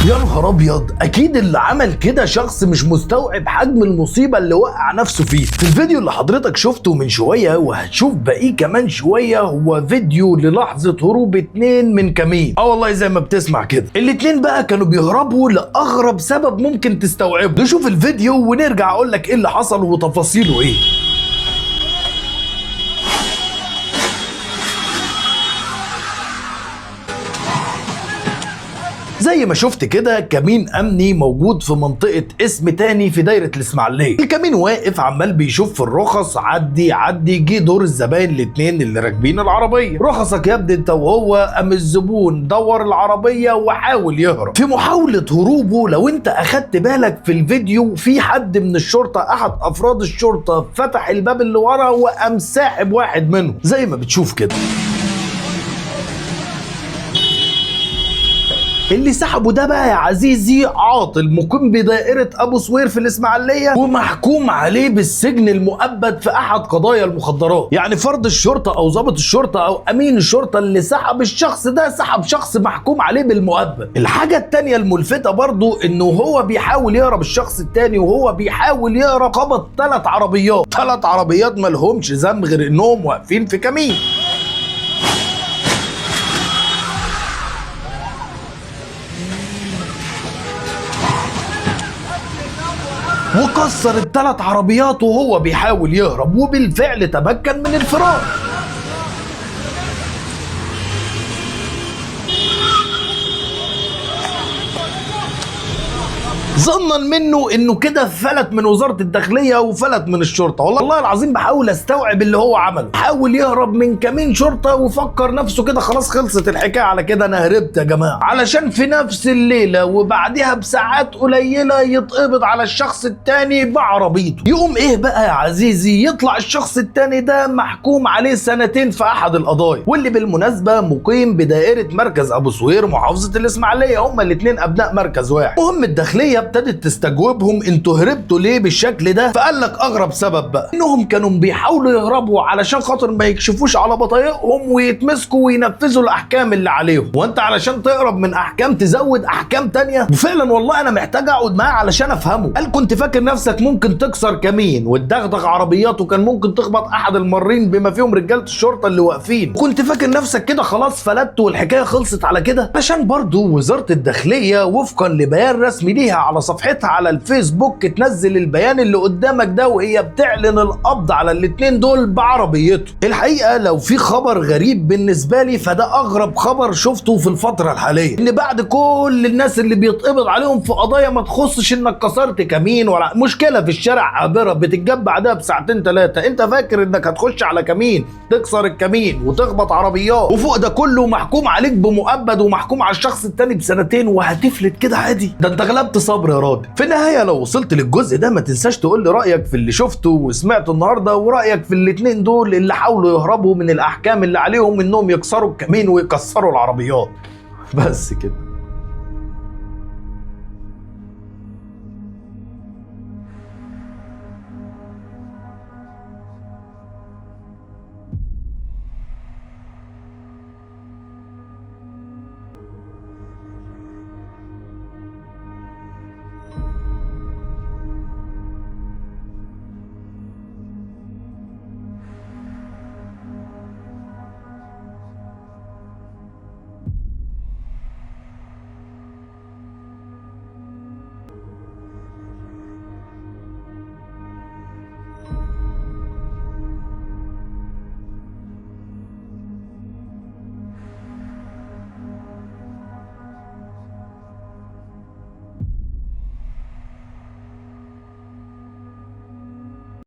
يا نهار ابيض، اكيد اللي عمل كده شخص مش مستوعب حجم المصيبة اللي وقع نفسه فيه. في الفيديو اللي حضرتك شفته من شوية وهتشوف باقية كمان شوية، هو فيديو للحظة هروب 2 من كمين. والله زي ما بتسمع كده، الاتنين بقى كانوا بيهربوا لاغرب سبب ممكن تستوعبه. نشوف الفيديو ونرجع اقول لك ايه اللي حصل وتفاصيله ايه. زي ما شفت كده، كمين امني موجود في منطقة اسم تاني في دايرة الاسماعيلية. الكمين واقف عمال بيشوف في الرخص، عدي عدي، جه دور الزباين الاتنين اللي راكبين العربية. رخصك يا ابني انت وهو. قام الزبون دور العربية وحاول يهرب. في محاولة هروبه، لو انت اخدت بالك في الفيديو، في حد من الشرطة، احد افراد الشرطة، فتح الباب اللي ورا وقام ساحب واحد منهم زي ما بتشوف كده. اللي سحبه ده بقى يا عزيزي عاطل مقيم بدائرة أبو سوير في الإسماعيلية، ومحكوم عليه بالسجن المؤبد في أحد قضايا المخدرات. يعني فرد الشرطة أو ضابط الشرطة أو أمين الشرطة اللي سحب الشخص ده سحب شخص محكوم عليه بالمؤبد. الحاجة التانية الملفتة برضو إنه هو بيحاول يهرب، الشخص التاني وهو بيحاول يهرب خبط 3 عربيات، 3 عربيات مالهمش ذنب غير إنهم واقفين في كمين. وكسر ال3 عربيات وهو بيحاول يهرب، وبالفعل تمكن من الفرار. ظنا منه انه كده فلت من وزارة الداخلية وفلت من الشرطة. والله العظيم بحاول استوعب اللي هو عمله. حاول يهرب من كمين شرطة وفكر نفسه كده خلاص خلصت الحكاية على كده، انا هربت يا جماعة، علشان في نفس الليلة وبعدها بساعات قليلة يتقبض على الشخص التاني بعربيته. يقوم ايه بقى يا عزيزي؟ يطلع الشخص التاني ده محكوم عليه 2 سنين في احد القضايا، واللي بالمناسبة مقيم بدائرة مركز ابو سوير محافظة الاسماعيلية، هما الاتنين ابناء مركز واحد. المهم الداخلية ابتدت تستجوبهم، انتوا هربتوا ليه بالشكل ده؟ فقال لك اغرب سبب بقى، انهم كانوا بيحاولوا يهربوا علشان خاطر ما يكشفوش على بطايقهم ويتمسكوا وينفذوا الاحكام اللي عليهم. وانت علشان تهرب من احكام تزود احكام تانية؟ وفعلا والله انا محتاج اقعد معاه علشان افهمه. قال كنت فاكر نفسك ممكن تكسر كمين وتدغدغ عربيات، وكان ممكن تخبط احد المارين بما فيهم رجاله الشرطة اللي واقفين، كنت فاكر نفسك كده خلاص فلت والحكاية خلصت على كده؟ عشان برضو وزارة الداخلية وفقا لبيان رسمي ليها على صفحتها على الفيسبوك تنزل البيان اللي قدامك ده وهي بتعلن القبض على الاتنين دول بعربيته. الحقيقة لو في خبر غريب بالنسبة لي فده اغرب خبر شفته في الفترة الحالية، ان بعد كل الناس اللي بيتقبض عليهم في قضايا ما تخصش انك كسرت كمين ولا مشكلة في الشارع عابرة بتتجاب بعدها بساعتين 3، انت فاكر انك هتخش على كمين تكسر الكمين وتخبط عربيات، وفوق ده كله محكوم عليك بمؤبد ومحكوم على الشخص التاني ب2 سنين وهتفلت كده عادي؟ ده انت غلبت صبر يا راجل. في النهاية لو وصلت للجزء ده ما تنساش تقول لي رايك في اللي شفته وسمعته النهارده، ورايك في الاتنين دول اللي حاولوا يهربوا من الاحكام اللي عليهم انهم يكسروا الكمين ويكسروا العربيات. بس كده.